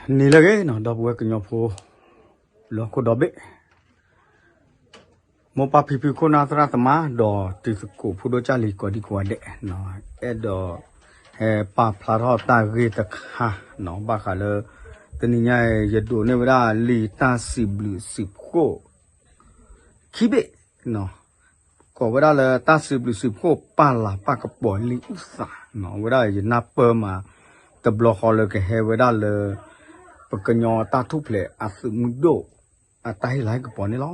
နံၤလၢအဂ့ၤနီၤ ဒီပုၢ်ဝဲၢ်ကညီဖိ လၢဟီၣ်ခိၣ်ဒီဘ့ၣ် မိၢ်ပၢ်ဖံဖုခိၣ်နၢ်သရၣ်သမါ ဒီးတံၤသကိးဖိဒိၣ်ကၢ်လံၤကိးဒံကိးဂၤဒဲး, အဲၣ်ဒိး ဟဲပာ်ဖျါထီၣ်တၢ်ဂ့ၢ်တခါနီၤ ဘၣ်ဃးလၢ တနံၤညါအံၤ ယဒိးန့ၢ်ဝဲဒၣ်လံာ်တၢ်စံးဘျုးစံးဖှိၣ် ခံဘ့ၣ်နီၤ, ကိးဝဲဒၣ်လၢတၢ်စံးဘျုးစံးဖှိၣ်ပၢ်လၤပၢ်ကပီၤလံာ်အုၣ်သးနီၤ, အဝဲဒၣ်ယနၢ်ပၢၢ်မး တဘျီဃီလၢကဟဲဝဲဒၣ်လၢ ပကညီတၢ်ထူၣ်ဖျဲးအသုးမုၢ်ဒိၣ် အတၢ်ဟ့ၣ်လၤဟ့ၣ်ကပီၤန့ၣ်လီ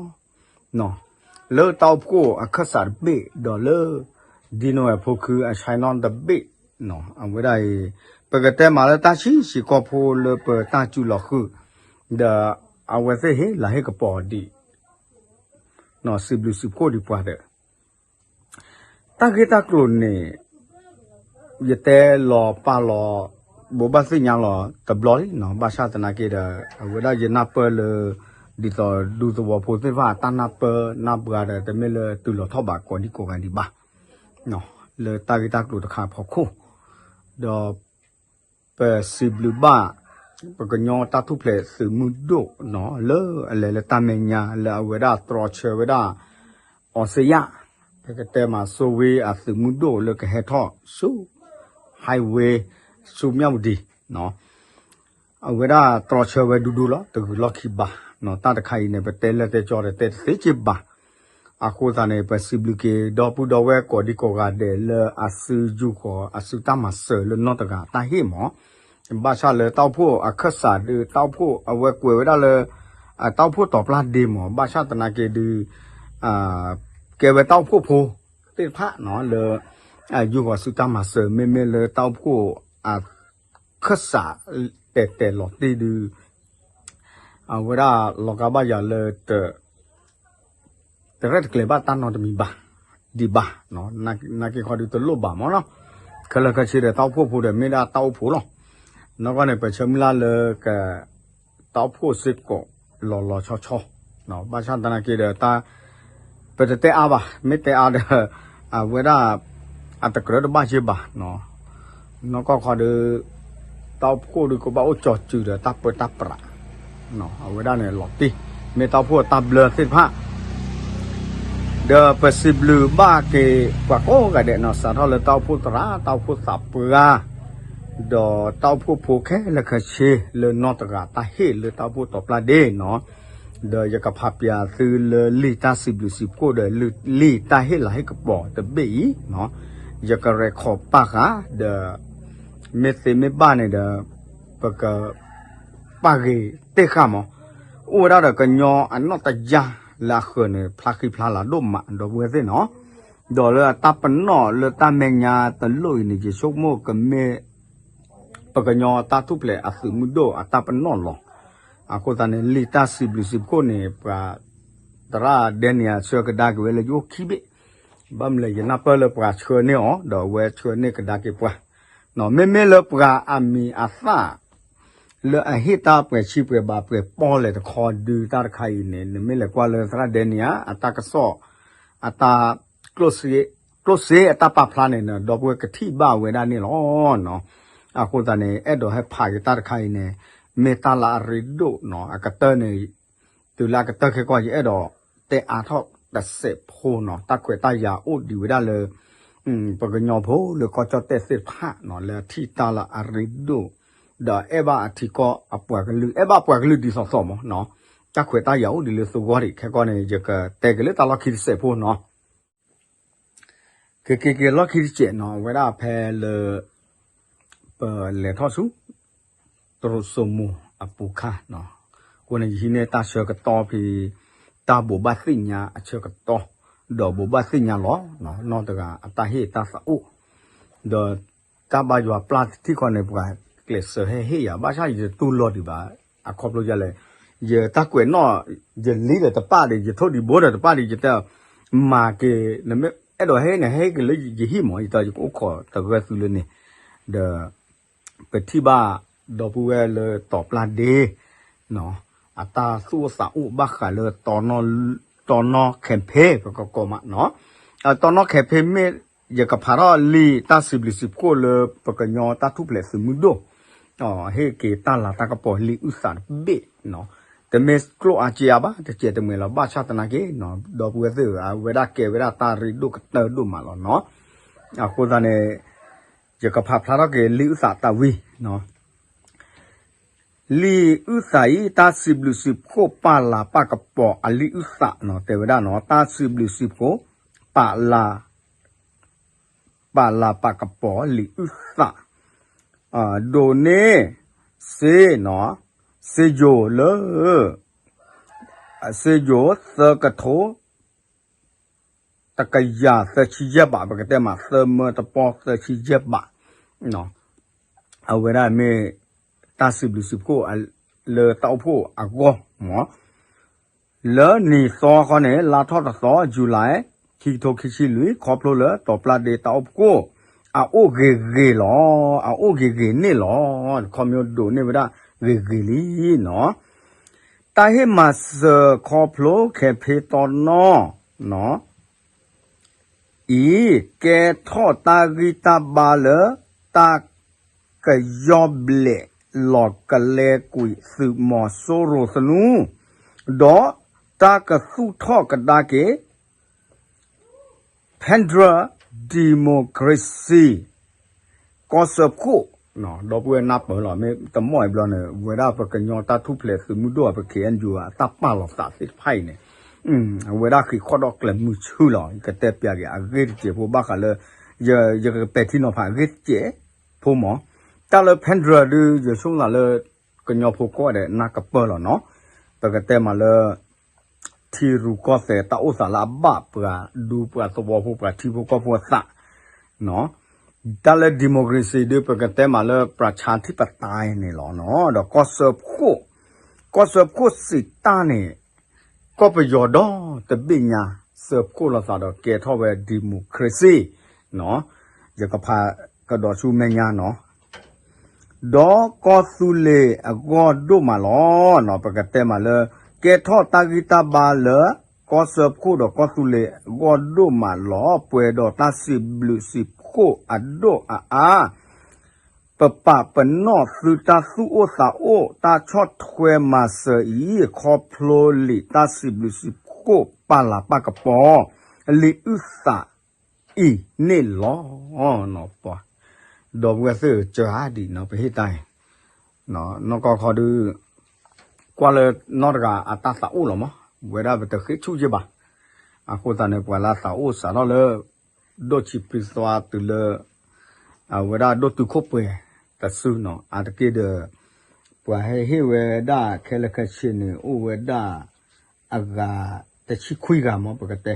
ၤ. လၢတၢ်အိၣ်ဖှိၣ်အခၢၣ်စးတဘ့ၣ် ဒီးလၢ ဒံနိဝဲၢ်ဖိခုအဆဲနီၣ်တဘ့ၣ်နီၤ, အဝဲဒၣ်အံၤ ပကတဲမးလၢတၢ်ဆံးဆံးကီၢ်ဖိလၢပတၢ်စူၤလီၤဃုာ် ဒီးအဝဲသ့ၣ်ဟ့ၣ်လၤဟ့ၣ်ကပီၤဒံး စံးဘျုးစံးဖှိၣ်ဒံးပှၤဒီး တၢ်ဂ့ၢ်တၢ်ကျိၤန့ၣ် ယတဲလီၤပာ်လီၤ ဘိးဘၣ်သ့ၣ်ညါလီၤတဘျီလံနီၤ, ဘၣ်ဆၣ်သနာ်က့ဒီး အဝဲဒၣ်ယနၢ်ပၢၢ်လၢ ဒ်သိးဒူသဝီဖိသ့ၣ်တဖၣ်အတၢ်နၢ်ပၢၢ်နၢ်ပှၤဒီး တမ့ၢ်လၢတုၤလီၤထီၣ်ဘးကိးဒံကိးဂၤဒံးဘၣ် လၢတၢ်ဂ့ၢ်တၢ်ကျိၤတခါအဖီခိၣ်, ဒီး ပစံးဘျုးဘၣ် ပကညီတၢ်ထူၣ်ဖျဲးသုးမုၢ်ဒိၣ်နီၤ လၢအလဲၤလၢတၢ်မဲာ်ညါ လၢအဝဲဒၣ်တြီဆၢဝဲဒၣ် အီစ့ယၣ် ပကတဲမး စိဝ့အသုးမုၢ်ဒိၣ်လၢကဟဲထီၣ်ဆူ highway ဆူမၠၣ်ဝတံၤ အဝဲဒၣ်တြီဆၢဝဲဒူဒူလီၤ တဂုၤလီၢ်ခံဘၣ်နီၤ, တၢ်တခါအံၤန့ၣ် ပတဲလၢတဲကၠီဒီးတဲတသ့က့ဘၣ်, အဃိသတးန့ၣ် ပစံးဘျုးက့ၤ ဒီပုၢ်ဒီဝဲၢ်ကိးဒံကိးဂၤဒဲးလၢအစုယူၢ်ဃီၤ အစုတၢ်မၤစၢၤလၢနီၢ်တဂၤအတၢ်ဟ့ၣ်မး, ဘၣ်ဆၣ်လၢတၢ်အိၣ်ဖှိၣ်အခၢၣ်စးဒီး တၢ်အိၣ်ဖှိၣ်အဝဲကွဲးဝဲဒၣ်လၢ အတၢ်အိၣ်ဖှိၣ်တီၤပျၢ်ဒ့မး, ဘၣ်ဆၣ်သနာ်က့ဒုး ကဲဝဲတၢ်အိၣ်ဖှိၣ်ဖိသ့ၣ်တဖၣ်နီၤ လၢ ယူၢ်ဃီၤစုတၢ်မၤစၢၤ မ့မ့ၢ်လၢတၢ်အိၣ်ဖှိၣ်အခၢၣ်စး တဲာ်တဲာ်လီၤတံၢ်ဒုး အဝဲဒၣ်လီၤကါဘၣ်ယၤလၢ တရဲၣ်တကျဲၤဘၣ်တၢ်နီတမံၤဘၣ် ဒံးဘၣ်, နာ်က့ခီဒုးတလိၣ်ဘၣ်မးနီၤ, ခဲလၢာ်ခဲဆ့ဒီးတၢ်အိၣ်ဖှိၣ်ဖိဒီးမ့ၢ်ဒၣ်တၢ်အိၣ်ဖှိၣ်လီၤ, နီၢ်ကီၢ်န့ၣ် ပဆၢမုၢ်လၢ်လၢက တၢ်အိၣ်ဖှိၣ်စ့ၢ်ကီးလီၤလီၤဆီဆီ, ဘၣ်ဆၣ်သနာ်က့ဒီး ပတတဲအါဘၣ်, မ့ၢ်တဲအါဒီး အဝဲဒၣ် အတကြၢးတဘၣ်က့ဘၣ်, နီၢ်ကီၢ်ခီဒီး တၢ်အိၣ်ဖှိၣ်ဒီးကဘၣ်အိၣ်ကၠီၤစုၤဒီးတၢ်ပၢတၢ်ပြး, အဝဲဒၣ်န့ၣ်လီၤတံၢ် မ့ၢ်တၢ်အိၣ်ဖှိၣ်တၢ်ဘျၢသ့ၣ်တဖၣ် ဒီးပစံးဘျုးဘၣ်က့ၤပှၤကိးဂၤဒဲးနီၤ, စးထီၣ်လၢတၢ်အိၣ်ဖှိၣ်သရၣ်, တၢ်အိၣ်ဖှိၣ်သးပှၢ်, ဒီးတၢ်အိၣ်ဖှိၣ်ဖိခဲလၢာ်ခဲဆ့လၢနီၢ်တဂၤတၢ်ဟ့ၣ်လၢတၢ်အိၣ်ဖှိၣ်တီၤပျၢ်ဒ့နီၤ, ဒီးယကဖးပၠးသုလၢလံာ်တၢ်စံးဘျုးစံးဖှိၣ်ဒီး လံာ်တၢ်ဟ့ၣ်လၤဟ့ၣ်ကပီၤတဘ့ၣ်အံၤ, ယကရဲၣ်ခီပာ်ဃာ်ဒီး မ့ၢ်သ့မ့ၢ်ဘၣ်န့ၣ်ဒီး ပက ပာ်ဂ့ၤတ့ၢ်ဃာ်မး, အိၣ်ဝဲဒၣ်ဒီးကညီအနီၣ်တယၢ်လၢအဃၢၤန့ၣ် ဖျါဃံဖျါလၤဒိၣ်မး ဒီပုၢ်ဝဲၢ်သ့ၣ်နီၤ, ဒီးလၢအတၢ်ပနီၣ်လၢတၢ်မဲာ်ညါတလိၣ်အံၤန့ၣ် ယဆိကမိၣ်ကမ့ၢ် ပကညီတၢ်ထူၣ်ဖျဲးအသုးမုၢ်ဒိၣ်အတၢ်ပနီၣ်လီၤ. အဃိသတးန့ၣ် လံာ်တၢ်စံးဘျုးစံးဖှိၣ်န့ၣ် ပှၤသရၣ်ဒဲန့ၣ် အဆှၢကဒါက့ၤဝဲလၢယအိၣ်ခံဘ့ၣ်, ဘၣ်မနုၤလဲၣ် ယနၢ်ပၢၢ်လၢပှၤဆှၢန့ၢ်အီၤ ဒီးအဝဲဆှၢန့ၢ်ကဒါက့ၤပှၤ, မ့မ့ၢ်လၢပှၤအမံၤအသၣ် လၢအဟ့ၣ်တၢ်ပှဲၤဆံပှဲၤဘးပှဲၤပီၣ်လဲၣ်တခီဒုးတၢ်တခါအံၤန့ၣ် နမ့ၢ်လဲၤကွၢ်လၢသရၣ်ဒဲန့ၣ်ဧါ အတၢ်ကစီၣ် အတၢ် ကျိၣ်စ့အတၢ်ပာ်ဖျါန့ၣ် ဒီပုၢ်ဝဲၢ်ကထံၣ်ဘၣ်ဝဲဒၣ်န့ၣ်လီၤ. အဃိသတးန့ၣ် အဲၣ်ဒိးဟဲဖးက့ၤတၢ်တခါအံၤန့ၣ် မ့ၢ်တၢ်လၢအရ့ဒိၣ်နီၤ အကတၢၢ်န့ၣ် တုၤလၢအကတၢၢ်ခဲကီၢ် ယအဲၣ်ဒိးတဲအါထီၣ်တစဲးဖိနီၤ တၢ်ခွဲးတၢ်ယာ်အိၣ်ဒံးဝဲဒၣ်လၢ ပကညီဖိလၢကီၢ်ကၠီၣ်တဲၣ်သ့ၣ်တဖၣ်နီၤ လၢအထံၣ်တၢ်လၢအရ့ဒိၣ် ဒီးအဲၣ်ဘၣ်အထံကီၢ်အပှၤကလုာ် အဲၣ်ဘၣ်ပှၤကလုာ်ဒ်သိးသိးမးနီၤ တၢ်ခွဲးတၢ်ယာ်အိၣ်ဒံးလၢသဝီဒံး ခဲကီၢ်န့ၣ် ယကတဲက့ၤလၢတၢ်လီၢ်ခံတစဲးဖိနီၤ ကက့ၤက့ၤလီၢ်ခံတစဲးနီၤ အဝဲဒၣ်ဖဲလၢ ပလဲၤထီၣ်ဆူ တရူးစိမိၤအပူၤခါနီၤ အဃိန့ၣ် ယဟံးန့ၢ်တၢ်ဆၢကတီၢ်ဖဲ တၢ်ဘိးဘၣ်သ့ၣ်ညါအဆၢကတီၢ် ဒီးဘိးဘၣ်သ့ၣ်ညါလီၤ နီၢ်တဂၤအတၢ်ဟ့ၣ်တၢ်သးအိၣ် ဒီးတၢ်ဘါယွၤပျၢ်ထံၣ်ခီန့ၣ် ပှၤကျဲးစၢးဟဲဟ့ၣ်ယၤ ဘၣ်ဆၣ်ယတတူၢ်လိာ်ဒံးဘၣ် အခီဖျိယလဲၣ် ယတၢ်ကွဲးနီၣ် ယလံဒီးတပၣ်ဒီး ယထိၣ်ဒံးဘိဒီးတပၣ်ဒီး ယတဲ မၤက့ၤ နမ့ၢ်အဲၣ်ဒိးဟ့ၣ်န့ၣ် ဟ့ၣ်က့ၤလၢယဟံၣ်မး ယတၢ်ယကအိၣ်ခိးတဂၢၢ်သုလၢန့ၣ် ဒီး ပထံၣ်ဘၣ် ဒီပုၢ်ဝဲၢ်လၢတီၤပျၢ်ဒ့ အတၢ်သူၣ်အိၣ်သးအိၣ်ဘၣ်ဃးလၢ တီနီၢ် campaign ပကကိးမးနီၤ တီနီၢ် campaign မ့ၢ် ယကဖးထီၣ်လံာ်တၢ်စံးဘျုးစံးဖှိၣ်လၢပကညီတၢ်ထူၣ်ဖျဲးသုးမုၢ်ဒိၣ် ဟ့ၣ်က့ၤတၢ်လၤတၢ်ကပီၤလံာ်အုၣ်သးတဘ့ၣ်နီၤ, တမ့ၢ်ကျိၣ်အါစ့အါဘၣ် တစဲးတမှဲၤလီၤ ဘၣ်ဆၣ်သနာ်က့နီၤ ဒီပုၢ်ဝဲၢ်သ့ၣ်ဧၢ အဝဲဒၣ်ကဲဝဲဒၣ်တၢ်ရ့ဒိၣ်ကတၢၢ်ဒိၣ်မးလီၤနီၤ. အဃိသတးန့ၣ် ယကဖးဖျါထီၣ်က့ၤလံာ်အုၣ်သးတၢ်ဝံနီၤ. လံာ်အုၣ်သးအံၤ တၢ်စံးဘျုးစံးဖှိၣ်ပာ်လၤပာ်ကပီၤအလံာ်အုၣ်သးနီၤ တဲဝဲဒၣ်နီၤ တၢ်စံးဘျုးစံးဖှိၣ် ပာ်လၤ ပာ်လၤပာ်ကပီၤလံာ်အုၣ်သး ဒိးန့ၢ်စ့နီၤ စ့ယိၤလၢ စ့ယိၤသၢကထိ တကယၤသၢဆံယဲၢ်ဘး ပကတဲမး သၢမၢတပီသၢဆံယဲၢ်ဘး အဝဲဒၣ်မ့ၢ် တၢ်စံးဘျုးစံးဖှိၣ် လၢတၢ်အိၣ်ဖှိၣ်အဂီၢ်မး လၢနံၣ်သီခီန့ၣ် လါထီၣ်တသီ July ခံကထိခံဆံလွံၢ် ခီဖျိလၢတီၤပျၢ်ဒ့တၢ်အိၣ်ဖှိၣ် အအိၣ်ဂ့ၤဂ့ၤလီၤ အအိၣ်ဂ့ၤဂ့ၤန့ၣ်လီၤ ခီမ့ၢ်ဒိးန့ၢ်ဝဲဒၣ်ဂ့ၤဂ့ၤလံနီၤ. တၢ်ဟ့ၣ်မၤစၢၤခီဖျိခဲဖ့တီနီ အံၤ ကဲထီၣ်တၢ်ဂံၢ်တၢ်ဘါလၢ တၢ်ကယီၢ်ဘျဲးလီၤကလဲကွံာ်သုးမီၤစိရိၤသနူ ဒီးတၢ်ကသူၣ်ထီၣ်ကဒါက့ၤ Federal Democracy ကီၢ်စၢဖှိၣ် ဒီပုၢ်ဝဲၢ်နၢ်ပၢၢ်လီၤ မ့ၢ်တမီၢ်အံၤဘျီန့ၣ် ဝဲဒၣ်ပကညီတၢ်ထူၣ်ဖျဲးသုးမုၢ်ဒိၣ် ပ ခ့ၣ်အဲၣ်ယူၣ် အတၢ်ပာ်လီၤသးသ့ၣ်တဖၣ်အံၤန့ၣ် အဝဲဒၣ်ဃ့ၢ်ခီၣ်ဒီးကျဲးမုာ်ဆူၣ်လီၤ ယကတဲပျးက့ၤအဂ့ၢ်တစဲးဖိဘၣ်ဃးလၢ ယကပဲာ်ထံနီၤဖးအဂ့ၢ်တစဲးဖိမး တၢ်လၢ Federal ဒုး ယဆိကမိၣ်လၢ ကညီဖိကိးဂၤဒဲးနၢ်ကပၢၢ်လီၤနီၤ ပကတဲမးလၢ ထံရူၢ်ကီၢ်သဲးတၢ်အိၣ်သးလၢအဘၣ်ပှၤဒူပှၤသဝီဖိပှၤထံဖိကီၢ်ဖိအသး တၢ်လၢ democracy ဒုး ပကတဲမးလၢ ပြၤဆါထံပတၢ်န့ၣ်လီၤနီၤ ဒီးကီၢ်စၢဖှိၣ် ကီၢ်စၢဖှိၣ်စံးတၢ်န့ၣ် ကီၢ်ပယီၤဒီတဘ့ၣ်ညါ စၢဖှိၣ်လိာ်သးဒီးကဲထီၣ်ဝဲ democracy နီၤ ယကဖးကဒီးဆူမဲာ်ညါနီၤ ဒီးကီၢ်သူလ့ၤအဂီၢ်ဒိၣ်မးလီၤ. ပကတဲမးလၢ ကဲထီၣ်တၢ်ဂံၢ်တၢ်ဘါလၢ ကီၢ်စၢဖှိၣ်ဒီးကီၢ်သူလ့ၤအဂီၢ်ဒိၣ်မးလီၤ. ပှဲၤဒီးတၢ်စံးဘျုးစံးဖှိၣ်အဒိၣ်အအါ ပပာ်ပနီၣ်သုတၢ်သူၣ်အိၣ်သးအိၣ် တၢ်ဆီၣ်ထွဲမၤစၢၤအံၤ ခီဖျိလံာ်တၢ်စံးဘျုးစံးဖှိၣ်ပာ်လၤပာ်ကပီၤ လံာ်အုၣ်သးအံၤန့ၣ်လီၤ. ဒီပုၢ်ဝဲၢ်သ့ၣ်ဧၢ ကၢၤဒံးနီၤ ပဟ့ၣ်တၢ်အံၤ နီၢ်ကီၢ်ခီဒုး ကွၢ်လၢနီၢ်တဂၤအတၢ်သးအိၣ်လီၤမး ဝဲဒၣ်ပတဃ့ဆူၣ်က့ဘၣ်. အဃိသတးန့ၣ် ပှၤလၢသးအိၣ်စးထီၣ်လၢ ဒိၣ်ဆံးပျံၤသွါတုၤလၢ အဝဲဒၣ်ဒိၣ်တုာ်ခိၣ်ပှဲၤတစုနီၤ အါတက့ၢ်ဒီး ပှၤဟဲဟ့ၣ်ဝဲဒၣ်ခဲလၢာ်ခဲဆ့န့ၣ် အိၣ်ဝဲဒၣ် အဂၤတဆံခွံဂၤမး ပကတဲ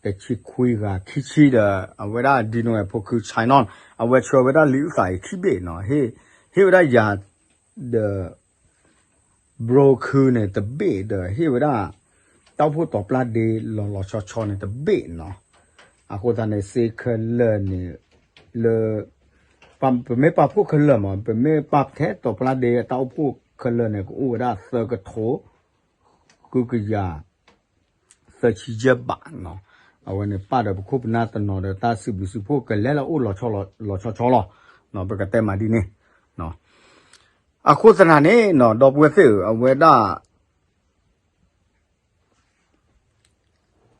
တဆံခွံဂၤခံဆံဒီး အဝဲဒၣ်ဒံနိဝဲၢ်ဖိခု China အဝဲဆှၢဝဲဒၣ်လံာ်အုၣ်သးအံၤခံဘ့ၣ်နီၤ ဟ့ၣ်ဝဲဒၣ်ယၤဒီး ဘြိခုန့ၣ်တဘ့ၣ်ဒီး ဟ့ၣ်ဝဲဒၣ် တၢ်အိၣ်ဖှိၣ်တီၤပျၢ်ဒ့လီၤလီၤဆီဆီန့ၣ်တဘ့ၣ်နီၤ. အဃိသတးန့ၣ် စ့ခဲလၢာ်န့ၣ် လၢ ပမ့ၢ်ပာ်ဖှိၣ်ခဲလၢာ်မး ပမ့ၢ်ပာ်ထဲတီၤပျၢ်ဒ့တၢ်အိၣ်ဖှိၣ်ခဲလၢာ်န့ၣ် ကအိၣ်ဝဲဒၣ်သၢကထိ ဃုကယၤ သၢဆံယဲၢ်ဘးနီၤ. အဝဲန့ၣ်ပာ်ဒီးပခိၣ်ပနၢ်တနီၤဒီးတၢ်စံးဘျုးစံးဖှိၣ်ကလဲၤလၢအိၣ်လီၤဆီဆီလီၤ. ပကတဲမးဒ်န့ၣ် အဃိသတးန့ၣ်နီၤ ဒီပုၢ်ဝဲၢ်သ့ၣ်ဧၢ အဝဲဒၣ်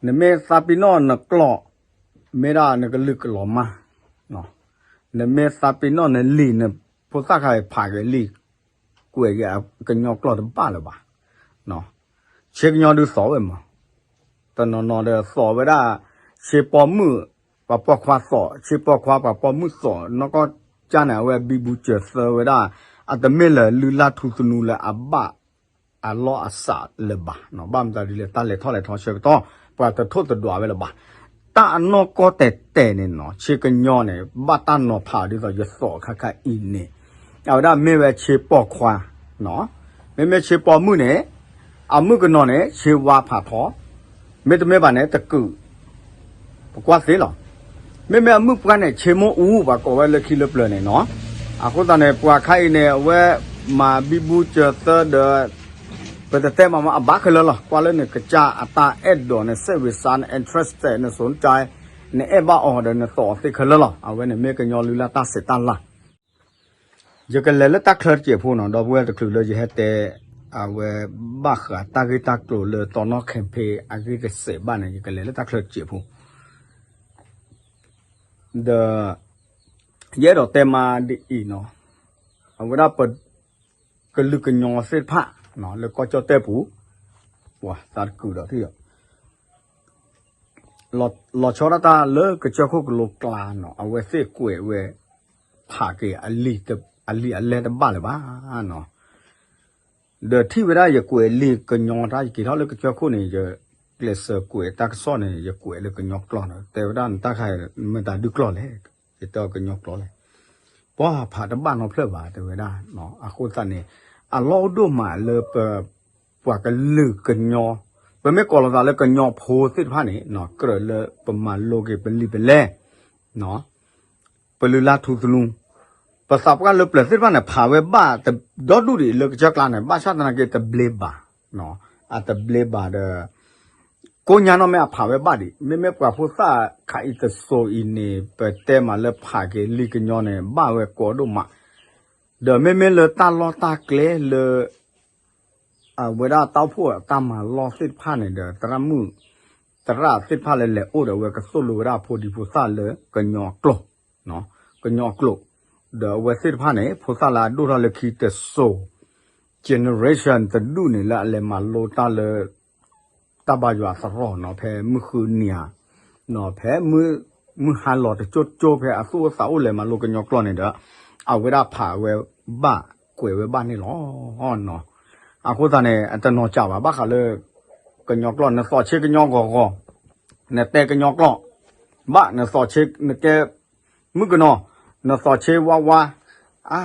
နမ့ၢ်သးပ့ၤနီၣ်နကျိာ် မ့ၢ်ဒၣ်နကလုာ်ကလီၤမၢ်, နမ့ၢ်သးပ့ၤနီၣ်နလံာ် နဖိသၣ်ခါအံၤဖးက့ၤလံာ် ကွဲးက့ၤကညီကျိာ်တဘၣ်လၢၤဘၣ်. ဆ့ကညီဒုးသီၣ်ဝဲမး, တနီၤနီၤဒီးသီၣ်ဝဲဒၣ် ဆ့ပီမုၣ် ပှၤပိာ်ခွါသီၣ်, ဆ့ပီခွါပှၤပိာ်မုၣ်သီၣ်, နီၢ်ကီၢ်ကၠၢ်န့ၣ် အဝဲဘံဘူစၢၤသၢဝဲဒၣ် အတမ့ၢ်လၢလုၢ်လၢ်ထူသနူလၢအဘၣ် အလီၢ်အစးလၢၤဘၣ်. ဘၣ်မတၤဒ်လဲၣ် တၢ်လဲၤထီၣ်လဲၤထီဆၢကတီၢ် ပှၤတထိၣ်တဒွးဝဲလၢၤဘၣ်. တၢ်အနီၢ်ကီၢ်တဲာ်တဲာ်န့ၣ်နီၤ ဆ့ကညီန့ၣ် ဘၣ်တၢ်နီၤဖးဒ်သိးယသီၣ်ခါခါအံၤန့ၣ် အဝဲဒၣ်မ့ၢ်ဝဲဆ့ပီခွါ, မ့မ့ၢ်ဆ့ပီမုၣ်န့ၣ် အမုၣ်ကနီၤန့ၣ် ဆ့ဝါဖးထီ, မ့တမ့ၢ်ဘၣ်န့ၣ် တကုး ပကွၢ်သ့လီၤ. မ့မ့ၢ်အမုၣ်ပှၢ်န့ၣ် ဆ့မိၢ်အူ ပှၤကိးဝဲလၢခံလၢပျၢၤန့ၣ်နီၤ. အဃိသတးန့ၣ် ပှၤခါအံၤန့ၣ် အဝဲမၤဘံဘူစၢၤသၢဒီး ပတတဲမးမးအဘၣ်ခဲလၢာ်လီၤ. ကွၢ်လၢနကစၢ်အတၢ်အဲၣ်ဒိး နစိတ်ဝင်စား န interest န สนใจ နအဲၣ်ဘၣ်အီၤဒီးနသီၣ်အီၤသ့ခဲလၢာ်လီၤ. အဝဲန့ၣ်မ့ၢ်ကညီလုၢ်လၢ်တၢ်ဆဲးတၢ်လၤ ယကလဲၤလၢတၢ်ချၢတစဲးဖိနီၤ, ဒီပုၢ်ဝဲၢ်တချုးလၢယဟဲတဲ အဝဲဘၣ်ဃးတၢ်ဂ့ၢ်တၢ်ကျိၤလၢတီနီၣ် campaign အဂ့ၢ်တစဲးဘၣ်န့ၣ် ယကလဲၤလၢတၢ်ချၢတစဲးဖိ ဒီး ယအဲၣ်ဒိးတဲမးဒ်အံၤနီၤ, အဝဲဒၣ်ပ ကလုာ်ကညီသ့ၣ်တဖၣ် လၢကီၢ်ကၠီၣ်တဲၣ်ပူၤ ပှၤသးတကုာ်ဒီးထံၣ်ဒီး လီၤဆီဒၣ်တၢ်လၢကစၢၢ်ခိၣ်ကလိကျါနီၤ, အဝဲသ့ၣ်ကွဲးဝဲ ဖးက့ၤ အလံာ်အလဲၢ်တဘၣ်လၢၤဘၣ်နီၤ. ဒီးထံၣ်ဝဲဒၣ်ယကွဲးလံာ်ကညီတၢ် ယက့ၤထီၣ်လၢကစၢၢ်ခိၣ်န့ၣ် ယကျဲးစၢးကွဲးတၢ်ကစီၣ်န့ၣ် ယကွဲးလၢကညီကျိာ်န့ၣ် တဲဝဲဒၣ်နတၢ်ခါ မတၤဒုးကျိာ်လဲၣ်, ယတဲအီၤကညီကျိာ်လဲၣ်, ပှၤဖးတဘၣ်နီတဖျၢၣ်ဘၣ် တဲဝဲဒၣ်. အဃိသတးန့ၣ် အလီၢ်အိၣ်ဒိၣ်မးလၢပ ပှၤကလုာ်ကညီ, ပမ့ၢ်ကိးလီၤသးလၢကညီဖိသ့ၣ်တဖၣ်န့ၣ် ကြၢးလၢပမၤလိက့ၤပလံာ်ပလဲၢ် ပလုၢ်လၢ်ထူသနူ, ပသးပှၢ်လၢပျၢၤသ့ၣ်တဖၣ်န့ၣ် ဖးဝဲဘၣ်ဒီဒူၣ်ဒံးလၢကစၢၢ်ကျါန့ၣ် ဘၣ်ဆၣ်သနာ်က့တဘျ့ဘၣ်, အတဘျ့ဘၣ်ဒီး ကိညါနီၢ်မ့ၢ်အဖးဝဲဘၣ်ဒံး မ့မ့ၢ်ပှၤဖိသၣ်ခးအံၤတစိၤအံၤန့ၣ် ပတဲမးလၢဖးက့ၤလံာ်ကညီန့ၣ် ဘၣ်ဝဲကိးဒိၣ်မး, ဒီးမ့မ့ၢ်လၢတၢ်လီၢ်တၢ်ကျဲလၢ အဝဲဒၣ်တၢ်အိၣ်ဖှိၣ်အတၢ်မၤလီၢ်သ့ၣ်တဖၣ်န့ၣ်ဒီး သရၣ်မုၣ် သရၣ်သ့ၣ်တဖၣ်လၢလဲၤအိၣ်ဒီး အဝဲကသိၣ်လိဝဲဒၣ်ဖိဒံဖိသၣ်လၢကညီအကျိာ်, ကညီအကျိာ်, ဒီးအဝဲသ့ၣ်တဖၣ်န့ၣ် ဖိသၣ်လၢအဒိၣ်ထီၣ်လၢခံတစိၤ generation တဒူၣ်န့ၣ် လၢအလဲၤမၤလိတၢ်လၢ တၢ်ဘါယွၤအသရိာ်နီၤ, ဖဲမုၢ်ဃုနံၤဧါ, ဖဲမုၢ်ဟါလီၤတကၠိကၠိ ဖဲအသူၣ်အိၣ်သးအိၣ်လဲၤမၤလိကညီကျိာ်န့ၣ်ဒီး အဝဲဒၣ်ဖးဝဲဘၣ်ကွဲးဝဲဘၣ်န့ၣ်လီၤ. အဃိသတးန့ၣ် အတနီၤကးဘၣ် ဘၣ်ဃးလၢ ကညီကျိာ် နသီၣ်ဆ့ကညီဂီၤဂီၤ, နတဲကညီကျိာ် ဘၣ် နသီၣ်ဆ့ နကဲ မုၣ်ကနီၤ နသီၣ်ဆ့ဝါဝါ, အါ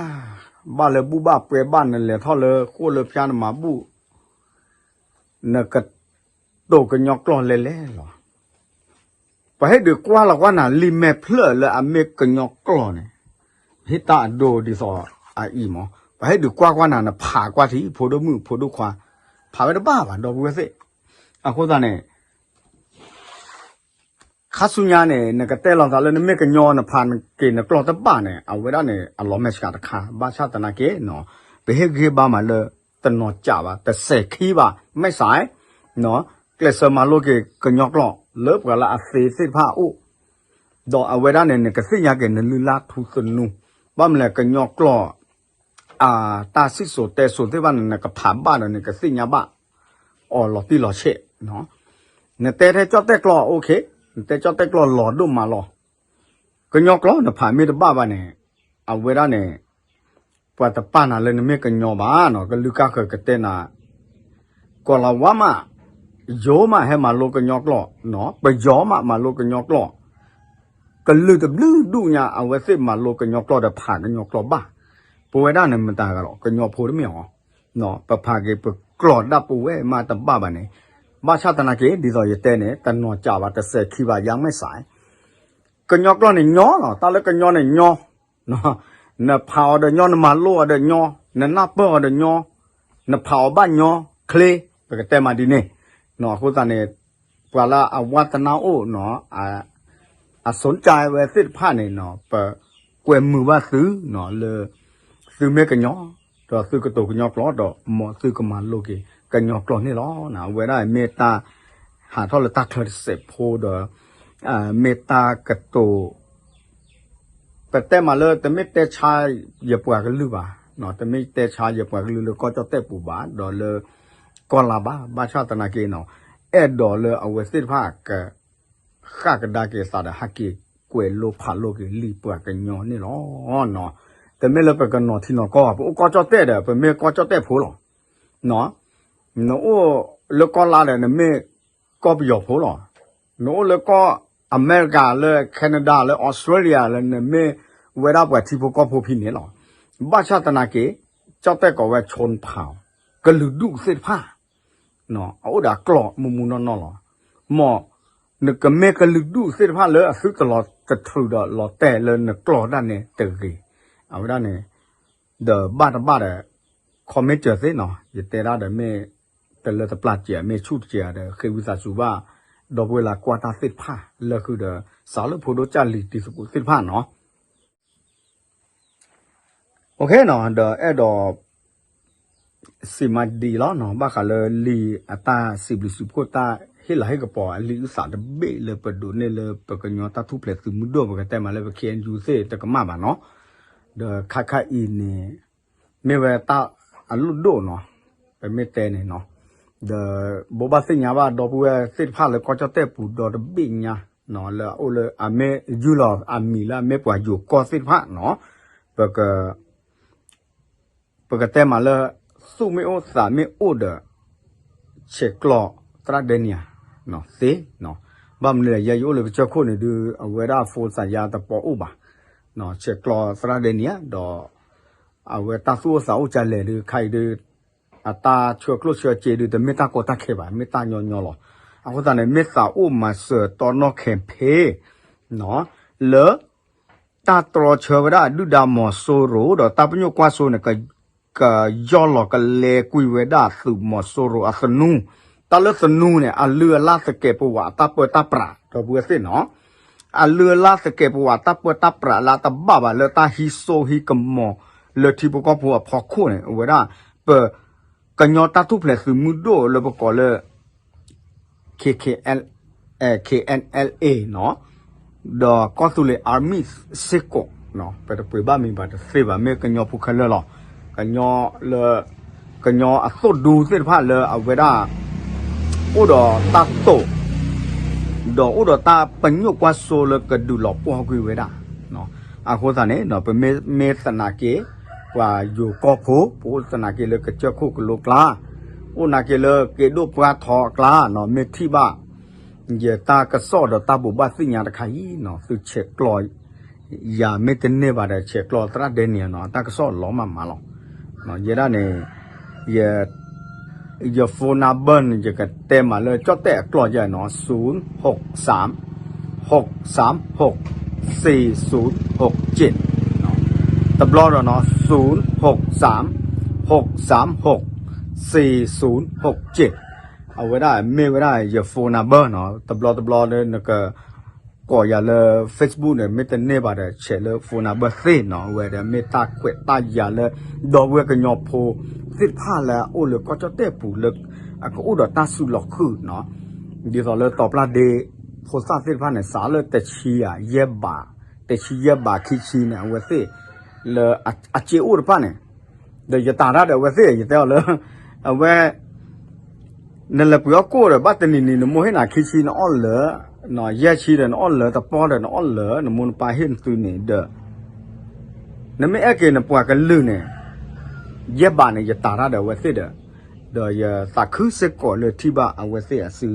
ဘၣ်လၢဘူၣ်ဘၣ်ပှဲၤဘၣ် နလဲၤထီၣ်လၢဃိၣ်လၢဖၠါနမၤဘူၣ် နကတိၤကညီကျိာ်လဲၤလဲၤလီၤ. ပှၤဟ့ၣ်ဒုးကွၢ်လီၤကွၢ်နၤလံာ်မဲာ်ဖျၢၣ်လၢအမ့ၢ်ကညီကျိာ်န့ၣ်, ဟ့ၣ်တၢ်အဒိဒ်သိးအအံၤမး, ပှၤဟ့ၣ်ဒုးကွၢ်ကွၢ်နၤ နဖးကွၢ်ထံ ဖိဒိၣ်မုၣ်ဖိဒိၣ်ခွါ, ဖးဝဲတဘၣ်ဘၣ် ဒီပုၢ်ဝဲၢ်သ့ၣ်. အဃိသတးန့ၣ် ခါဆူညါန့ၣ် နကတဲလီၤသးလၢနမ့ၢ်ကညီ နဖးက့ၤနကျိာ်တဘၣ်န့ၣ် အဝဲဒၣ်န့ၣ် အလီၤမဲာ်ဆှးတခါ ဘၣ်ဆၣ်သနာ်က့နီၤ, ပဟ့ၣ်ဂံၢ်ဘါမးလၢ တနီၤကးဘၣ် တစဲးခံဘၣ် မဲာ်ဆှး ကျဲးစၢးမၤလိက့ၤကညီကျိာ် လၢပှၤလၢအသ့သ့ၣ်တဖၣ်အအိၣ်, ဒီးအဝဲဒၣ်န့ၣ် နကသ့ၣ်ညါက့ၤနလုၢ်လၢ်ထူသနူ, ဘၣ်မနုၤလဲၣ် ကညီကျိာ် အတၢ်စံၣ်စိၤတဲစိၤသ့ၣ်တဖၣ်န့ၣ် နကဖးဘၣ်ဒီး နကသ့ၣ်ညါဘၣ်အီၤလီၤတံၢ်လီၤဆဲး, နတဲထဲကၠီၣ်တဲၣ်ကျိာ် OK, နတဲကၠီၣ်တဲၣ်ကျိာ်လီၤဒိၣ်မးလီၤ. ကညီကျိာ်နဖးမ့ၢ်တဘၣ်ဘၣ်န့ၣ် အဝဲဒၣ်န့ၣ် ပှၤတပာ်နၤလၢနမ့ၢ်ကညီဘၣ်နီၤ, ကလုာ်ကါဃၢၤကတဲနၤ, ကီၤလၤဝါမး, ယိၤမးဟဲမၤလိကညီကျိာ်, ပယီၤမးမၤလိကညီကျိာ်, ကလုာ်တဘျုးဒူၣ်ညါ အဝဲသ့ၣ်မၤလိကညီကျိာ်ဒီးဖးကညီကျိာ်ဘၣ်. ပဝဲဒၣ်န့ၣ်မတၤဂၤလီၤ ကညီဖိတမ့ၢ်အီၤ, ပဖးက့ၤပကျိာ်ဒၣ်ပဝဲမးတဘၣ်ဘၣ်န့ၣ်, ဘၣ်ဆၣ်သနာ်က့ ဒ်သိးယတဲန့ၣ် တနီၤကးဘၣ် တစဲးခံဘၣ် ယါမဲာ်ဆှး ကညီကျိာ်န့ၣ်ညီလီၤ, တၢ်လၢကညီန့ၣ်ညီ, နဖးအီၤဒီးညီ, နမၤလိအီၤဒီးညီ, နနၢ်ပၢၢ်အီၤဒီးညီ, နဖးအီၤဘၣ်ညီချ့, ပကတဲမးဒ်န့ၣ်. အဃိသတးန့ၣ် ပှၤလၢအဝါသနာအိၣ်နီၤ, အစူၢ်ကါဝဲသ့ၣ်တဖၣ်န့ၣ်နီၤ, ပကွဲမုာ်ဘၣ်သုနီၤလၢ သုမ့ၢ်ကညီ, ဒီးသုကတိၤကညီကျိာ် ဒီးမ်သုကမၤလိက့ၤကညီကျိာ်န့ၣ်လီၤ. အဝဲဒၣ်မ့ၢ်တၢ်ဟးထီၣ်လၢတၢ်ချၢတစဲးဖိဒီး မ့ၢ်တၢ်ကတိၤ ပတဲမးလၢ တမ့ၢ်တဲဆါယပှၤကလုာ်ဘၣ်, တမ့ၢ်တဲဆါယပှၤကလုာ်လၢကီၢ်ကၠီၣ်တဲၣ်ပူၤဘၣ်, ဒီးလၢကီၢ်လါဘၣ်, ဘၣ်ဆၣ်သနာ်က့နီၤ, အဲၣ်ဒိးလၢအဝဲသ့ၣ်တဖၣ်က ဃၣ်ကဒါက့ၤသးဒီးဟဲက့ၤကွဲးလိဖးလိက့ၤလံာ်ပှၤကညီန့ၣ်လီၤ. တမ့ၢ်လၢပကနီၤထံနီၤကီၢ်ဘၣ်, ပအိၣ်ကီၢ်ကၠီၣ်တဲၣ်ဒီး ပမ့ၢ်ကီၢ်ကၠီၣ်တဲၣ်ဖိလီၤ. နအိၣ်လၢကီၢ်လါဒီး နမ့ၢ်ကီၢ်ပယီၤဖိလီၤ. နအိၣ်လၢကီၢ်အမဲရကၤ လၢ Canada လၢ Australia လၢ နမ့ၢ်ဝဲဒၣ်ပှၤထံဖိကီၢ်ဖိဖဲန့ၣ်လီၤ. ဘၣ်ဆၣ်သနာ်က့ ကၠီၣ်တဲၣ်ကိးဝဲ ချိၣ်ဖး ကလုာ်ဒူၣ်သ့ၣ်တဖၣ် အအိၣ်ဒီးအကျိာ်မူမူနီၢ်နီၢ်လီၤ. မ်နကမ့ၢ်ကလုာ်ဒူၣ်သ့ၣ်တဖၣ်လၢအသုတလီၤတတြူာ်ဒီးလီၤတဲာ်လၢနကျိာ်ဒၣ်နဲတဂ့ၤ. အဝဲဒၣ်န့ၣ် ဒီးဘၣ်တဘၣ်ဒီး comment စၢၤသ့နီၤ, ယတဲဒၣ်ဒီးမ့ၢ် တလၢတပျၢ်စဲး မ့ၢ်ဆူၣ်တစဲးဒီး ဃ့ဝံသးစူၤဘၣ် ဒီပုၢ်ဝဲၢ်လၢကွၢ်တၢ်သ့ၣ်တဖၣ် လၢဃုာ်ဒီး စးလၢဖိဒိၣ်ကၢ်လံၤတံၤသကိးသ့ၣ်တဖၣ်နီၤ. နီၤ ဒီးအဲၣ်ဒိး စံးမၤဒံးလီၤနီၤ ဘၣ်ဃးလၢလံာ်အတၢ်စံးဘျုးစံးဖှိၣ် တၢ်ဟ့ၣ်လၤဟ့ၣ်ကပီၤ အလံာ်အုၣ်သးတဘ့ၣ်လၢပဒိးန့ၢ်လၢပကညီတၢ်ထူၣ်ဖျဲးသုးမုၢ်ဒိၣ် ပကတဲမးလၢပ ခ့ၣ်အဲၣ်ယူၣ်သ့ၣ်တကမၣ်ဘၣ်နီၤ. ဒီးခါခါအံၤန့ၣ် မ့ၢ်ဝဲတၢ်အလုၢ်ဒိၣ်နီၤ ပမ့ၢ်တဲန့ၣ်နီၤ ဒီးဘိးဘၣ်သ့ၣ်ညါဘၣ် ဒီပုၢ်ဝဲၢ်သ့ၣ်တဖၣ်လၢကီၢ်ကၠီၣ်တဲၣ်ပူၤဒီတဘ့ၣ်ညါနီၤ လၢအအိၣ်လၢအမ့ၢ်ယူၢ်လီၤအမံၤလၢအမ့ၢ်ပှၤယိၤကီၢ်သ့ၣ်တဖၣ်နီၤ ပက ပကတဲမးလၢ သူၣ်မ့ၢ်အိၣ်သးမ့ၢ်အိၣ်ဒီး ဆဲးကျိးသရၣ်ဒဲနံယၤသ့နီၤ. ဘၣ်မနုၤလဲၣ် ယဲယအိၣ်လၢကစၢၢ်ခိၣ်န့ၣ်ဒုး အဝဲဒၣ် phone စးယါတပီအိၣ်ဘၣ် ဆဲးကျိးသရၣ်ဒဲနံယၤဒီး အဝဲတၢ်သူၣ်အိၣ်သးအိၣ်ကလဲၣ်ဒုး ခါအံၤဒုး အတၢ်ဆှၢကျိၣ်ဆှၢစ့ဒုး တမ့ၢ်တၢ်ကီတၢ်ခဲဘၣ် မ့ၢ်တၢ်ညီညီလီၤ. အဃိသတးန့ၣ် မ့ၢ်သးအိၣ်မၤစၢၤတီနီၣ် campaign လၢ တၢ်တြီဆၢဝဲဒၣ်ဒုၣ်ဒါမီၤစိရိၤ ဒီးတၢ်ပညိၣ်ကွၢ်စိန့ၣ် ကယီၢ်လီၤကလဲကွံာ်ဝဲဒၣ်သုးမီၤစိရိၤအသနူ, တၢ်လၢသနူန့ၣ် အလုၢ်အလၢ်သကဲးပဝးအတၢ်ပၢတၢ်ပြး ဒီပုၢ်ဝဲၢ်သ့ၣ်နီၤ, အလုၢ်အလၢ်သကဲးပဝးတၢ်ပၢတၢ်ပြးလၢအတဘၣ်ဘၣ်လၢတၢ်ဟံးစိဟံးကမီၤလၢထံဖိကီၢ်ဖိအဖီခိၣ်န့ၣ် အဝဲဒၣ် ပ ကညီတၢ်ထူၣ်ဖျဲးသုးမုၢ်ဒိၣ်လၢပကိးလၢ K K L, K N L A နီၤ, ဒီးကီၢ်သူလ့ၤ Army စ့ၢ်ကီး, ပတပှ့ၤဘၣ်မံၤဘၣ်တသ့ဘၣ် မ့ၢ်ကညီဖိခဲလၢာ်လီၤ. ကညီလၢ ကညီအသိၣ်ဒူသ့ၣ်တဖၣ်လၢအဝဲဒၣ် အိၣ်ဒီးတၢ်တိာ် ဒီးအိၣ်ဒီးတၢ်ပညိၣ်ကွၢ်စိလၢကဒုးလီၤပှီၢ်ကွံာ်ဝဲဒၣ် အဃိသတးန့ၣ် ပမ့ၢ်မ့ၢ်သနာ်က့ ပှၤယိၤကီၢ်ဖိ ပအိၣ်သနာ်က့လၢကစၢၢ်ခိၣ်ကလိကျါ, အိၣ်နာ်က့လၢက့ဒိၣ်ပှၢ်ထီအကျါနီၤ မ့ၢ်ထံၣ်ဘၣ် ယတၢ်ကစီၣ်ဒီးတၢ်ဘိးဘၣ်သ့ၣ်ညါတခါအံၤနီၤ သုဆဲးကျိး ယၤမ့ၢ်တန့ၢ်ဘၣ်ဒီး ဆဲးကျိးသရၣ်ဒဲနံယၤနီၤ တၢ်ကစီၣ်လီၤမးမးလီၤ. ယဲဒၣ်န့ၣ် ယ ယ phone number န့ၣ် ယကတဲမးလၢကၠီၣ်တဲၣ်အကျိာ်ယဲနီၤ ศูนย์หกสาม หกสามหก สี่ศูนย์หกเจ็ด တဘျီဒီးနီၤ ศูนย์หกสาม หกสามหก สี่ศูนย์หกเจ็ด အဝဲဒၣ်မ့ၢ်ဝဲဒၣ်ယ phone number နီၤ တဘျီတဘျီလၢနက ကိးယၤလၢ Facebook န့ၣ် မ့ၢ်တန့ၢ်ဘၣ်ဒီး ဆဲးလၢ phone number သ့နီၤ အဝဲဒီးမ့ၢ်တၢ်ခွဲးတၢ်ယာ်လၢ ဒီပုၢ်ဝဲၢ်ကညီဖိသ့ၣ်တဖၣ်လၢအအိၣ်လၢကီၢ်ကၠီၣ်တဲၣ်ပူၤလၢ အကအိၣ်ဒီးတၢ်စုလီၤဃုာ်နီၤ ဒ်သိးလၢတီၤပျၢ်ဒ့ ဖိသၣ်သ့ၣ်တဖၣ်န့ၣ် စးလၢတဆံယဲၢ်ဘး, တဆံယဲၢ်ဘးခံဆံန့ၣ် အဝဲသ့ၣ် လၢအစ့အိၣ်တဖၣ်န့ၣ် ဒီးယတၢ်တၢ်ဒီးအဝဲသ့ၣ် ယတဲအီၤလၢ အဝဲ နလဲၤပှ့ၤအီၣ်ကိၣ်ဒီး ဘၣ်တနံၤနံၤ နမိၢ်ဟ့ၣ်နၤခံဆံနအီၣ်လၢာ်, ယဲၢ်ဆံဒီးနအီၣ်လၢာ်, တပီၢ်ဒီးနအီၣ်လၢာ်, နမိၢ်နပၢ်ဟ့ၣ်နသုန့ၣ်ဒီး နမ့ၢ်အဲၣ်က့ၤနပှၤကလုာ်န့ၣ် ယဲၢ်ဘးန့ၣ် ယတၢ်တၢ်ဒီးအဝဲသ့ၣ်ဒီး ဒီးယသးခုစ့ၢ်ကီးလၢထံၣ်ဘၣ်အဝဲသ့ၣ်အစု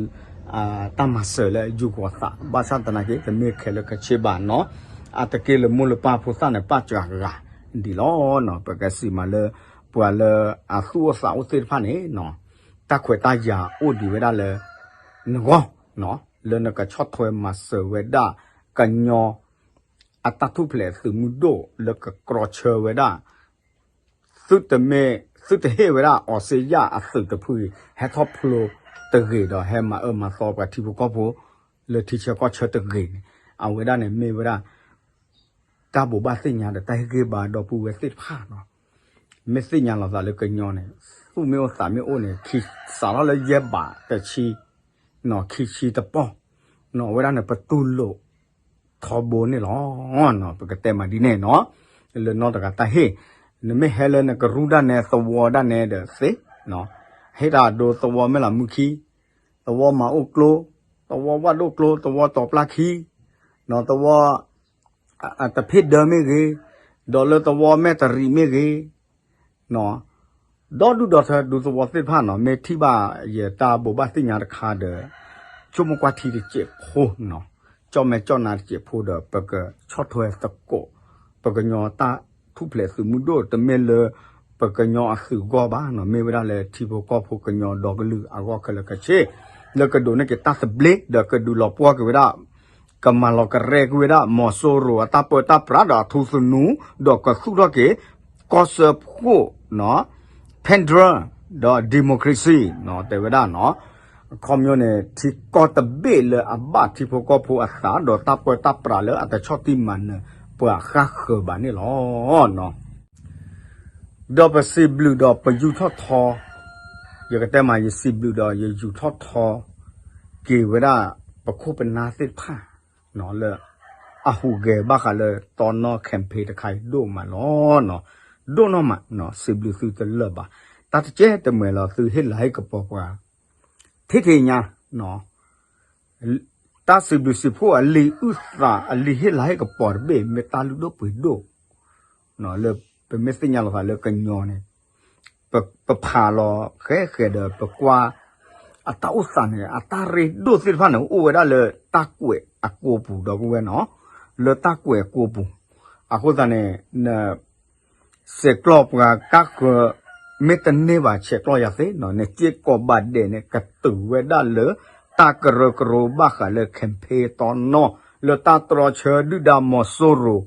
တၢ်မၤစၢၤလၢယူၢ်ဃီၤသး ဘၣ်ဆၣ်သနာ်က့ တမ့ၢ်ခဲလၢာ်ခဲဆ့ဘၣ်နီၤ, အတက့ၢ်လၢမိၢ်လၢပၢ်ဖိသၣ်န့ၣ် ပာ်စှၤဂၤဒံးလီၤနီၤ, ပကစံးမးလၢ ပှၤလၢအသူၣ်အိၣ်သးအိၣ်သ့ၣ်တဖၣ်န့ၣ်နီၤ တၢ်ခွဲးတၢ်ယာ်အိၣ်ဒံးဝဲဒၣ်လၢ နဂီၢ်နီၤ, လၢနကဆီၣ်ထွဲမၤစၢၤဝဲဒၣ် ကညီ အတၢ်ထူၣ်ဖျဲးသုးမုၢ်ဒိၣ်လၢကကြီဆၢဝဲဒၣ် သုတမ့ၢ် သုတဟ့ၣ်ဝဲဒၣ်အီစ့ယၢ်အသုးတဖုအံၤ ဟဲထီၣ်ဖျိတဂ့ၤဒီး ဟဲမၤအၢမၤသီပှၤထံဖိကီၢ်ဖိ လၢထံဆၢကီၢ်ဆၢတဂ့ၤန့ၣ် အဝဲဒၣ်န့ၣ်မ့ၢ်ဝဲဒၣ် တၢ်ဘိးဘၣ်သ့ၣ်ညါဒီးတၢ်ဟ့ၣ်ဂံၢ်ဘါဒီပုၢ်ဝဲၢ်သ့ၣ်တဖၣ်နီၤ, မ့ၢ်သ့ၣ်ညါလီၤသးလၢကညီန့ၣ် သူၣ်မ့ၢ်အိၣ်သးမ့ၢ်အိၣ်န့ၣ် စးထီၣ်လၢယဲၢ်ဘးတဆံ ခံဆံတပီၢ် အဝဲဒၣ်န့ၣ် ပတူၢ်လိာ်ထီဘိန့ၣ်လီၤ. ပကတဲမးဒ်န့ၣ်နီၤ, လၢနီၢ်တဂၤတၢ်ဟ့ၣ် နမ့ၢ်ဟဲလၢနကရူၢ်ဒၣ်နဲ သဝီဒၣ်နဲဒီးသ့, ဟ့ၣ်တၢ်အဒိ သဝီမဲၢ်လးမုၢ်ခံ, သဝီမၤအိၣ်ကျိ, သဝီဝၣ်ဒိၣ်ကျိ, သဝီတီၤပျၢ်ခံ, သဝီ တဖ့ၣ်ဒၢမ့ၢ်ဂ့ၤ, ဒီးလၢသဝီမဲၢ်တရံးမ့ၢ်ဂ့ၤ, ဒီဒူၣ်ဒီထၢဒူသဝီသ့ၣ်တဖၣ်နီၤ မ့ၢ်ထံၣ်ဘၣ်ယတၢ်ဘိးဘၣ်သ့ၣ်ညါတခါဒီး ဆိကမိၣ်ကွၢ်ထံတစဲးဖိနီၤ, ကၠီၣ်မဲာ်ကၠီၣ်နါတစဲးဖိဒီး ပကဆီၣ်ထွဲသကိး ပကညီတၢ်ထူၣ်ဖျဲးသုးမုၢ်ဒိၣ် တမ့ၢ်လၢ ပကညီအသုးဂီၢ်ဘၣ်နီၤ, မ့ၢ်ဝဲဒၣ်လၢထံဖိကီၢ်ဖိကညီဒီကလုာ်အဂီၢ်ခဲလၢာ်ခဲဆ့ လၢကဒိးန့ၢ်က့ၤတၢ်သဘျ့ ဒီးကဒုးလီၤပှီၢ်က့ၤဝဲဒၣ် ကမၤလီၤကရဲက့ၤဝဲဒၣ် မီၤစိရိၤအတၢ်ပၢတၢ်ပြးဒီးအထူသနူ, ဒီးကသူၣ်ထီၣ်က့ၤ ကီၢ်စၢဖှိၣ် federal ဒီး democracy တဲဝဲဒၣ်နီၤ, အခီပညီန့ၣ် ထံကီၢ်တဘ့ၣ်လၢအဘၣ်ထံဖိကီၢ်ဖိအသး ဒီးတၢ်ပၢတၢ်ပြးလၢအတဆီၣ်တံၢ်မၤနၢၤပှၤဃၣ်ဃၢၤဘၣ်န့ၣ်လီၤ. ဒီးပစံးဘျုးဒီးပယူးထီၣ်ထီ, ယကတဲမး ယစံးဘျုးဒီးယယူးထီၣ်ထီ က့ၤဝဲဒၣ် ပခိၣ်ပနၢ်သ့ၣ်တဖၣ် လၢ အဟူးဂဲၤဘၣ်ဃးလၢတီနီၣ် campaign တခါအံၤဒိၣ်မးလီၤ. ဒိၣ်နီၢ်မး စံးဘျုးသုတလၢာ်ဘၣ်. တၢ်တကဲတမှဲၤလီၤ သုဟ့ၣ်လၤဟ့ၣ်ကပီၤပှၤ ထံထံညါ တၢ်စံးဘျုးစံးဖှိၣ်အလံာ်အုၣ်သး အလံာ်ဟ့ၣ်လၤဟ့ၣ်ကပီၤတဘ့ၣ် မ့ၢ်တၢ်လုၢ်ဒိၣ်ပှ့ၤဒိၣ် လၢပမ့ၢ်သ့ၣ်ညါလီၤသးလၢကညီန့ၣ် ပဖးလီၤဃဲဃဲဒီး ပကွၢ်အတၢ်အိၣ်သးန့ၣ် အတၢ်ရ့ဒိၣ်သ့ၣ်တဖၣ်န့ၣ် အိၣ်ဝဲဒၣ်လၢတၢ်ကွဲးအကိာ်ပူၤ ဒီပုၢ်ဝဲၢ်နီၤ, လၢတၢ်ကွဲးအကိာ်ပူၤ. အဃိသတးန့ၣ် န ဆဲးကျိးပှၤကါဃၢၤ မ့ၢ်တန့ၢ်ဘၣ် ဆဲးကျိးယၤသ့နီၤ, နစ့ၢ်ကီးဘၣ်ဒဲးန့ၣ် ကတုၤဝဲဒၣ်လၢ တၢ်ကရၢကရိဘၣ်ဃးလၢ campaign တီနီၣ် လၢတၢ်တြီဆၢဒုၣ်ဒါမီၤစိရိၤ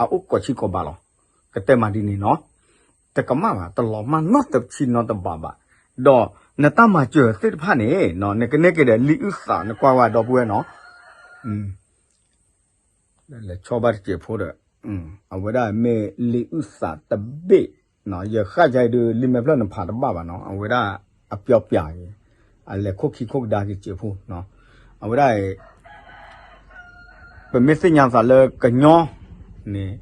အအိၣ်ကိးဆံကိးဘးလီၤ. ကတဲမးဒ်န့ၣ်နီၤ, တကမၣ်ဘၣ် တလီၤမၢ်နီတဆံနီတဘးဘၣ်. ဒီးနတၢ်မၤစၢၤသ့ၣ်တဖၣ်န့ၣ် နကန့ၢ်က့ၤဒီးလံာ်အုၣ်သး နကွၢ်ဝဲဒီပုၢ်ဝဲၢ်နီၤ လဲၤဆီဘၣ်တစဲးဖိဒီး အဝဲဒၣ်မ့ၢ်လံာ်အုၣ်သးတဘ့ၣ်, ယဃၣ်ယၤအံၤဒုး လံာ်မဲာ်ဖျၢၣ်နဖးတဘၣ်ဘၣ်နီၤ, အဝဲဒၣ်အပျီပျါအံၤ အလဲၤခိၣ်ခံခိၣ်ကဒါက့ၤစဲးဖိ, အဝဲဒၣ်အံၤ ပမ့ၢ်သ့ၣ်ညါသးလၢကညီန့ၣ်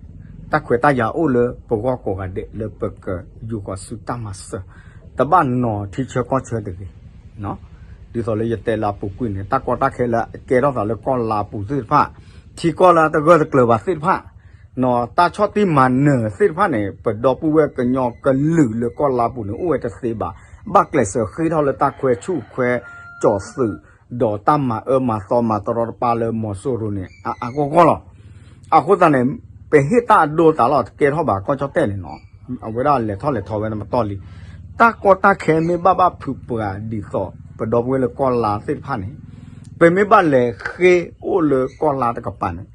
တၢ်ခွဲးတၢ်ယာ်အိၣ်လၢပဂီၢ်ကိးဂၤဒဲး လၢပကယူၤဃီၤဆူတၢ်မၤစၢၤ, တဘၣ်နီၤထံဆၢကီၢ်ဆၢတဂ့ၤ. ဒ်သိးလၢယတဲလၢအပူၤကွံာ်န့ၣ် တၢ်ကီတၢ်ခဲလၢအကဲထီၣ်သးလၢကီၢ်လါပူၤသ့ၣ်တဖၣ်, ထံကီၢ်လၢအတဂၢၢ်တကျၢၤဘၣ်သ့ၣ်တဖၣ်, တၢ်ဆီၣ်တံၢ်မၤနၢၤသ့ၣ်တဖၣ်န့ၣ် ပဒီပုၢ်ဝဲၢ်ကညီကလုာ်လၢကီၢ်လါပူၤန့ၣ် အိၣ်ဝဲတသ့ဘၣ်. ဘၣ်ကျဲးစၢးဃ့ထီၣ်လၢတၢ်ခွဲးဆူၣ်ခွဲးကၠီၤသုး ဒီးတၢ်မၤအၢမၤသီမၤတရီတပါလၢမီၤစိရိၤန့ၣ် အါအါဂီၢ်ဂီၢ်လီၤ. အဃိသတးန့ၣ် ပဟ့ၣ်တၢ်အဒိသးလီၤ တကဲထီၣ်ဘၣ်ကီၢ်ကၠီၣ်တဲၣ်န့ၣ်နီၤ, အဝဲဒၣ်လဲၤထီၣ်လဲၤထီဝဲန့ၣ်မတီၢ်လံ. တၢ်ကီတၢ်ခဲမ့ၢ်ဘၣ်ဘၣ်ဖုးပှၤဒ်သိး ပဒီပုၢ်ဝဲၢ်လၢကီၢ်လါသ့ၣ်တဖၣ်န့ၣ် ပမ့ၢ်ဘၣ်လဲၤဃ့အိၣ်လၢကီၢ်လါတကပၤန့ၣ်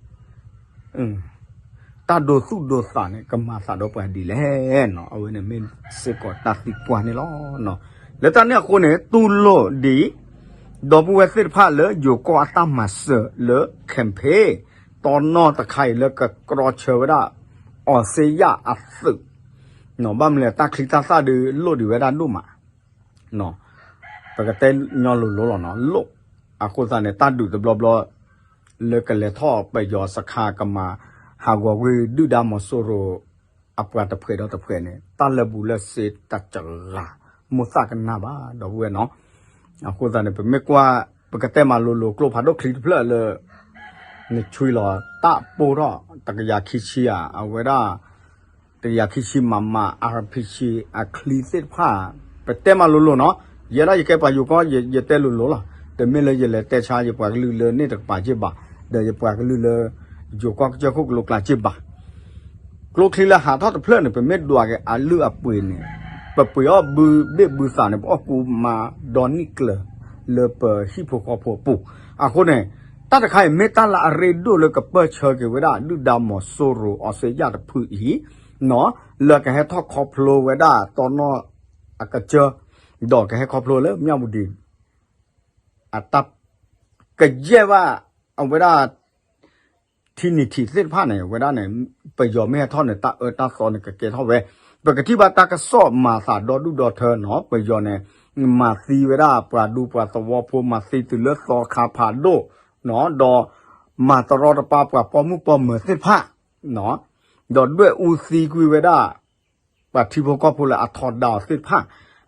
တၢ်ဒိသူၣ်ဒိသးန့ၣ် ကမၤသးဒီးပှၤဒ်လဲၣ်နီၤ, အဝဲန့ၣ်မ့ၢ်စ့ၢ်ကီးတၢ်သံကွၢ်န့ၣ်လီၤ. လၢတၢ်န့ၣ်အဃိန့ၣ် တူၢ်လိာ်ဒ် ဒီပုၢ်ဝဲၢ်သ့ၣ်တဖၣ်လၢယိၤကီၢ်အတၢ်မၤစၢၤလၢ campaign တီနီၣ်တခါအံၤလၢကတြီဆၢဝဲဒၣ် အီစ့ယၣ်အသုး, ဘၣ်မနုၤလဲၣ် တၢ်ချံတၢ်သၣ်ဒုးလိၣ်ဒံးဝဲဒၣ်ဒိၣ်မး ပကတဲညီလိၤလိၤလီၤနီၤ, လိၣ်. အဃိသတးန့ၣ် တၢ်ဒုးတဘျီဘျီ လၢကလဲၤထီၣ်ပယီၤစခါကမၤ ဟးဂီၤကွံာ်ဒုၣ်ဒါမီၤစိရိၤ အပှၤတဖှဲးဒီးတဖှဲးန့ၣ် တၢ်လၢာ်ဘူၣ်လၢာ်စ့တၢ်စှၤ မိၣ်သၣ်ကနၣ်ဘၣ် ဒီပုၢ်ဝဲၢ်နီၤ. အဃိသတးန့ၣ် ပမ့ၢ်ကွၢ် ပကတဲမးလိၤလိၤ ကျိဖးဒိၣ်ချံတဖျၢၣ်လၢ နဆွံလီၤတၢ်ပိၢ်ထီၣ် တကယၤခံဆံဧါ အဝဲဒၣ် တကယၤခံဆံ MM, RPG အချံသ့ၣ်တဖၣ် ပတဲမးလိၤလိၤနီၤ, ယဲဒၣ်ယကဲပှၤယိၤကီၢ် ယတဲလိၤလိၤလီၤ. တမ့ၢ်လၢယလဲၤတဲဆါယပှၤကလုာ်လၢန့ၣ်တကပၤက့ၢ်ဘၣ်, ဒီးယပှၤကလုာ်လၢ ယိၤကီၢ်ကစၢၢ်ခိၣ်ကလိကျါက့ၢ်ဘၣ်. ကျိချံလၢဟးထီၣ်တဖျၢၣ်န့ၣ် ပမ့ၢ်ဒွးက့ၤအလုၢ်အပှ့ၤန့ၣ် ပပှ့ၤအီၣ်ဘုဘ့ၣ်ဘုသးန့ၣ် ပအီၣ်ကူမၤဒီနံၣ်ကျၢၤ လၢပဟံၣ်ဖိဃီဖိအပူၤ. အဃိန့ၣ် တၢ်တခါအံၤမ့ၢ်တၢ်လၢအရ့ဒိၣ်လၢကပၢၢ်ဆၢက့ၤဝဲဒၣ် ဒုၣ်ဒါမီၤစိရိၤ အီစ့ယၣ်တဖုအံၤ လၢကဟဲထီၣ်ခီဖျိဝဲဒၣ်တီနီၣ်အကစၢၢ်, ဒီးကဟဲခီဖျိလၢမၠၣ်ဝတံၤ အတၢ်ကယဲၢ်ဘၣ် အဝဲဒၣ် ထံနံၤထံးသ့ၣ်တဖၣ်န့ၣ် အဝဲဒၣ်န့ၣ် ပယီၤမ့ၢ်ဟဲထီၣ်န့ၣ် တၢ်အၢတၢ်သီန့ၣ် ကကဲထီၣ်ဝဲ, ပကထံၣ်ဘၣ်တၢ်ကစီၣ်မၤသးဒီဒူၣ်ဒီထၢနီၤ, ပယီၤန့ၣ် မၤသံဝဲဒၣ်ပှၤဒူပှၤသဝီဖိ မၤသံတုၤလၢသီခါဖးဒိၣ်, ဒီးမၤတရီတပါပှၤပိာ်မုၣ်ပိာ်မၢၤသ့ၣ်တဖၣ် ဒီးဒွဲၣ်အူသံကွံာ်ဝဲဒၣ် ပှၤထံဖိကီၢ်ဖိလၢအထီဒါအီၤသ့ၣ်တဖၣ်,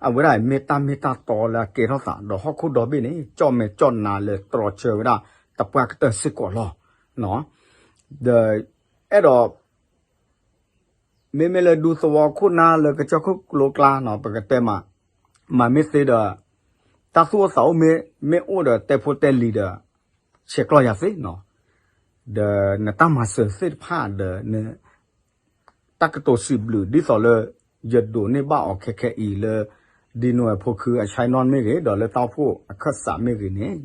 အဝဲဒၣ်မ့ၢ်တၢ်မ့ၢ်တၢ်တီလၢအကဲထီၣ်သး ဒီးဟီၣ်ခိၣ်ဒီဘ့ၣ်န့ၣ် ကၠီၣ်မဲာ်ကၠီၣ်နါလၢတြီဆၢဝဲဒၣ် တပှၢ်ကတၢၢ်စ့ၢ်ကီးလီၤ. ဒီးအဲၣ်ဒိး မ့မ့ၢ်လၢဒူသဝီခိၣ်နၢ်လၢကစၢၢ်ခိၣ်ကျိကျါနီၤ ပကတဲမး, မၤမ့ၢ်သ့ဒီး တၢ်သူၣ်အိၣ်သးအိၣ်မ့ၢ်အိၣ်ဒီးတဲဖိတဲလံၤဒီး ဆဲးကျိးယၤသ့နီၤ, ဒီးနတၢ်မၤစၢၤသ့ၣ်တဖၣ်ဒီး တၢ်ကတိၤစံးဘျုး ဒ်သိးလၢ ယဒိးန့ၢ်ဘၣ်အီၤခဲခဲအံၤလၢ ဒ်နိဝဲဖိခုအဆါနီၣ်မ့ၢ်ဂ့ၤ ဒီးလၢတၢ်အိၣ်ဖှိၣ်အခၢၣ်စးမ့ၢ်ဂ့ၤန့ၣ်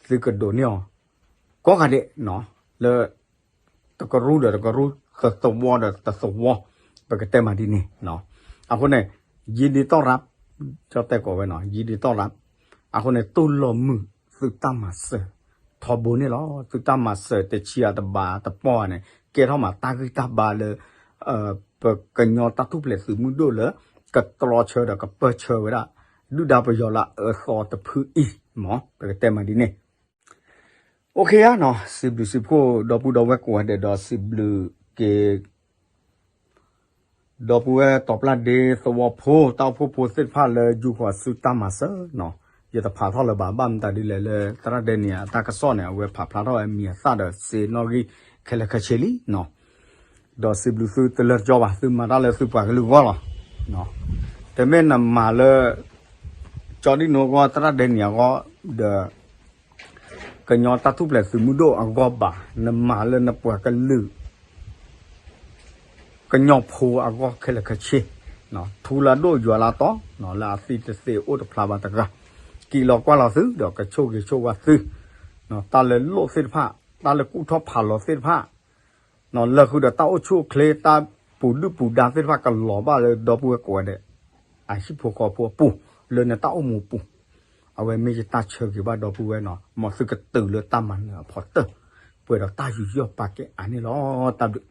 သုကဒိးန့ၢ်အီၤ ကိးဂၤဒဲး လၢ တကရူၢ်ဒီးတကရူၢ် တသဝီဒီးတသဝီ ပကတဲမးဒ်န့ၣ် အဃိန့ၣ် ယံဒံတီၢ်ရၢ် ကၠီတဲကိးဝဲနီၤ ယံဒံတီၢ်ရၢ် အဃိန့ၣ် တူၢ်လိာ်မုာ်သုတၢ်မၤစၢၤ ထီဘိန့ၣ်လီၤ. သုတၢ်မၤစၢၤတဆံအတဘးတပီၢ်န့ၣ် ကဲထီၣ်မးတၢ်ဂံၢ်တၢ်ဘါလၢ ပကညီတၢ်ထူၣ်ဖျဲးသုးမုၢ်ဒိၣ်လၢ ကတြီဆၢဒီးကပၢၢ်ဆၢဝဲဒၣ် ဒုၣ်ဒါပယီၤလၢအအၢသီတဖုအံၤမး ပကတဲမးဒ်န့ၣ် အိၣ်ခ့ဧါနီၤ စံးဘျုးစံးဖှိၣ် ဒီပုၢ်ဒီဝဲၢ်ကိးဂၤဒဲးဒီးစံးဘျုးက့ၤ ဒီပုၢ်ဝဲၢ်တီၤပျၢ်ဒ့သဝီဖိ တၢ်အိၣ်ဖှိၣ်ဖိသ့ၣ်တဖၣ်လၢယူၢ်ဃီၤဆူတၢ်မၤစၢၤနီၤ ယတဖးထီၣ်လၢၤဘၣ် ဘၣ်မတၤဒ်လဲၣ်လၢသရၣ်ဒဲနံၤအတၢ်ကစီၣ်န့ၣ် အဝဲဖးဖျါထီၣ်ဝဲမံၤအသၣ်ဒီးစ့နီၣ်ဂံၢ်ခဲလၢာ်ခဲဆ့လံနီၤ ဒီးစံးဘျုးသုတလၢတကၠီဘၣ် သုမၤတၢ်လၢသုပှၤကလုာ်အဂီၢ်လီၤ တမ့ၢ်နမၤလၢ ကၠီဒံၣ်နိအဂီၢ် သရၣ်ဒဲနံၤအဂီၢ် ဒီး ကညီတၢ်ထူၣ်ဖျဲးသုးမုၢ်ဒိၣ်အဂီၢ်ဘၣ် နမၤလၢနပှၤကလုာ် ကညီဖိအဂီၢ်ခဲလၢာ်ခဲဆ့ ထူလၢဒိၣ်ယွၤလၢတီ လၢအသံတသ့အိၣ်တဖျါဘၣ်တဂၤ က့ၤလီၤကွၢ်လီၤသု ဒီးကဆိၣ်ဂ့ၤဆိၣ်ဝါသု တၢ်လၢလိၣ်သ့ၣ်တဖၣ် တၢ်လၢကူၣ်ထီၣ်ဖးလီၤသ့ၣ်တဖၣ် လၢဃုာ်ဒီးတၢ်အိၣ်ဆူၣ်အိၣ်ချ့ တၢ်ပူၤဒုၣ်ပူၤဒါသ့ၣ်တဖၣ်ကလီၤဘၣ်လၢဒီပုၢ်ဝဲၢ်ကိးဂၤဒဲး အဟံၣ်ဖိဃီဖိအပူၤ လၢနတၢ်အိၣ်မူအပူၤ အဝဲမ့ၢ်ယတၢ်ဆၢဂ့ၤဘၣ်ဒီပုၢ်ဝဲၢ်နီၤ မ်သုကတုၤလၢတၢ်မၤနၢၤအဖီတၢၢ် ပှဲၤဒီးတၢ်ယူးယီၣ်ပာ်ကဲအါန့ၣ်လီၤ တၢ်ဘျုး